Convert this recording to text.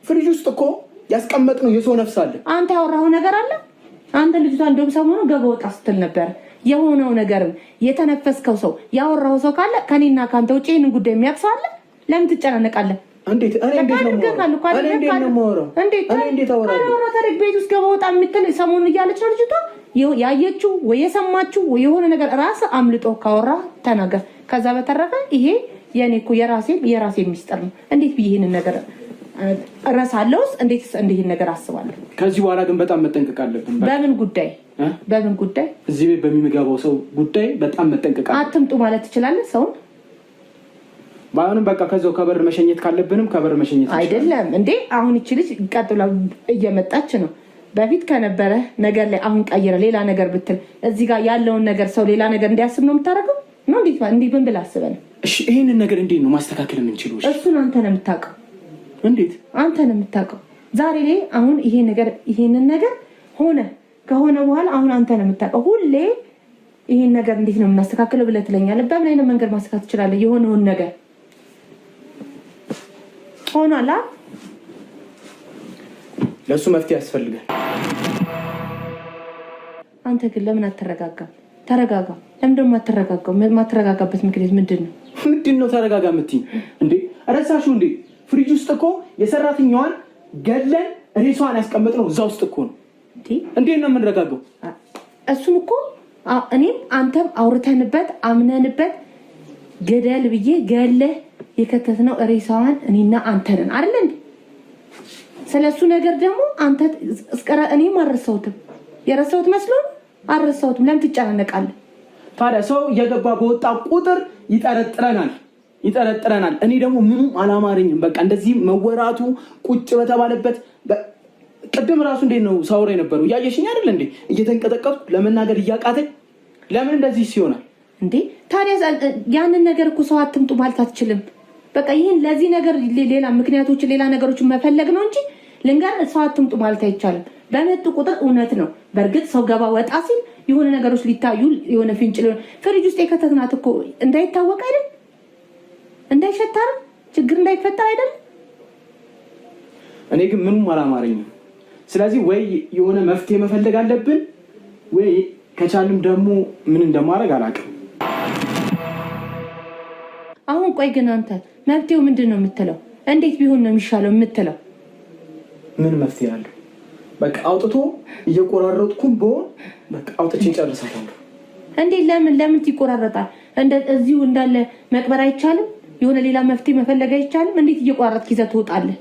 ፍሪጅ ውስጥ እኮ ያስቀመጥነው የሰው ነፍስ አለ። አንተ ያወራኸው ነገር አለ። አንተ ልጅቷ እንደውም ሰሞኑን ገባ ወጣ ስትል ነበር። የሆነው ነገርም የተነፈስከው ሰው ያወራኸው ሰው ካለ ከኔና ከአንተ ውጭ ይህንን ጉዳይ የሚያውቅ ሰው አለ? ለምን ትጨናነቃለህ? እንዴት እኔ እንዴት ነው የማወራው? እኔ እንዴት ነው የማወራው? እንዴት እኔ እንዴት አወራለሁ? ታዲያ ቤት ውስጥ ገባ ወጣ የምትል ሰሞኑን እያለች ነው ልጅቷ። ያየችው ወይ የሰማችው ወይ የሆነ ነገር ራስ አምልጦ ካወራ ተናገር። ከዛ በተረፈ ይሄ የኔ እኮ የራሴ ሚስጥር ነው። እንዴት ብዬ ይሄንን ነገር እረሳለሁስ? እንዴት ይሄን ነገር አስባለሁ? ከዚህ በኋላ ግን በጣም መጠንቀቅ አለብን። በምን ጉዳይ? በምን ጉዳይ? እዚህ ቤት በሚገባው ሰው ጉዳይ በጣም መጠንቀቅ አለብን። አትምጡ ማለት ትችላለህ ሰውን ባይሆንም በቃ ከዛው ከበር መሸኘት ካለብንም ከበር መሸኘት አይደለም እንዴ? አሁን ይቺ ልጅ ቀጥላ እየመጣች ነው። በፊት ከነበረ ነገር ላይ አሁን ቀይረ ሌላ ነገር ብትል እዚህ ጋር ያለውን ነገር ሰው ሌላ ነገር እንዲያስብ ነው የምታደርገው። ነው እንዴት እንዴት ምን ብለህ አስበህ ነው? እሺ ይሄንን ነገር እንዴት ነው ማስተካከል የምንችለው? እሱን አንተ ነው የምታውቀው። እንዴት አንተ ነው የምታውቀው። ዛሬ ላይ አሁን ይሄ ነገር ይሄንን ነገር ሆነ ከሆነ በኋላ አሁን አንተ ነው የምታውቀው። ሁሌ ይሄን ነገር እንዴት ነው የምናስተካክለው ብለህ ትለኛለህ። በምን አይነት መንገድ ማስተካከል ትችላለህ? የሆነውን ነገር ሆኗል። ለእሱ መፍትሄ ያስፈልጋል። አንተ ግን ለምን አትረጋጋም? ተረጋጋ። ለምን ደግሞ አትረጋጋው? የማትረጋጋበት ምክንያት ምንድን ነው? ምንድን ነው ተረጋጋ የምትይኝ እንዴ? ረሳሽው እንዴ? ፍሪጅ ውስጥ እኮ የሰራተኛዋን ገለን ሬሷን ያስቀመጥነው እዛ ውስጥ እኮ ነው። እንዴት ነው የምንረጋጋው? እሱን እኮ እኔም አንተም አውርተንበት አምነንበት ገደል ብዬ ገለህ የከተትነው ሬሳዋን እኔና አንተ ነን አይደል እንዴ? ስለሱ ነገር ደግሞ አንተ እስከረ እኔም አልረሳሁትም። የረሳሁት መስሎ አልረሳሁትም። ለምን ትጨናነቃለህ ታዲያ? ሰው እየገባ በወጣ ቁጥር ይጠረጥረናል ይጠረጥረናል። እኔ ደግሞ ምኑም አላማረኝም። በቃ እንደዚህ መወራቱ ቁጭ በተባለበት ቅድም ራሱ እንዴት ነው ሳውራ የነበረው? እያየሽኝ አይደል እንዴ? እየተንቀጠቀጥኩ ለመናገር እያቃተኝ ለምን እንደዚህ ሲሆናል እንዴ? ታዲያ ያንን ነገር እኮ ሰው አትምጡ ማለት አትችልም። በቃ ይህን ለዚህ ነገር ሌላ ምክንያቶችን ሌላ ነገሮችን መፈለግ ነው እንጂ ልንገር፣ ሰው አትምጡ ማለት አይቻልም። በመጡ ቁጥር እውነት ነው። በእርግጥ ሰው ገባ ወጣ ሲል የሆነ ነገሮች ሊታዩ የሆነ ፍንጭ ሊሆን ፍሪጅ ውስጥ የከተትናት እኮ እንዳይታወቅ አይደል? እንዳይሸታር ችግር እንዳይፈጠር አይደል? እኔ ግን ምንም አላማረኝም። ስለዚህ ወይ የሆነ መፍትሄ መፈለግ አለብን ወይ ከቻልም ደግሞ ምን እንደማደርግ አላውቅም። አሁን ቆይ ግን አንተ መፍትሄው ምንድን ነው የምትለው? እንዴት ቢሆን ነው የሚሻለው የምትለው? ምን መፍትሄ አለው? በቃ አውጥቶ እየቆራረጥኩም በሆን በቃ አውጥቼ እጨርሳታለሁ። እንዴት? ለምን ለምን ይቆራረጣል? እዚሁ እንዳለ መቅበር አይቻልም? የሆነ ሌላ መፍትሄ መፈለግ አይቻልም? እንዴት እየቆራረጥክ ይዘህ ትወጣለህ?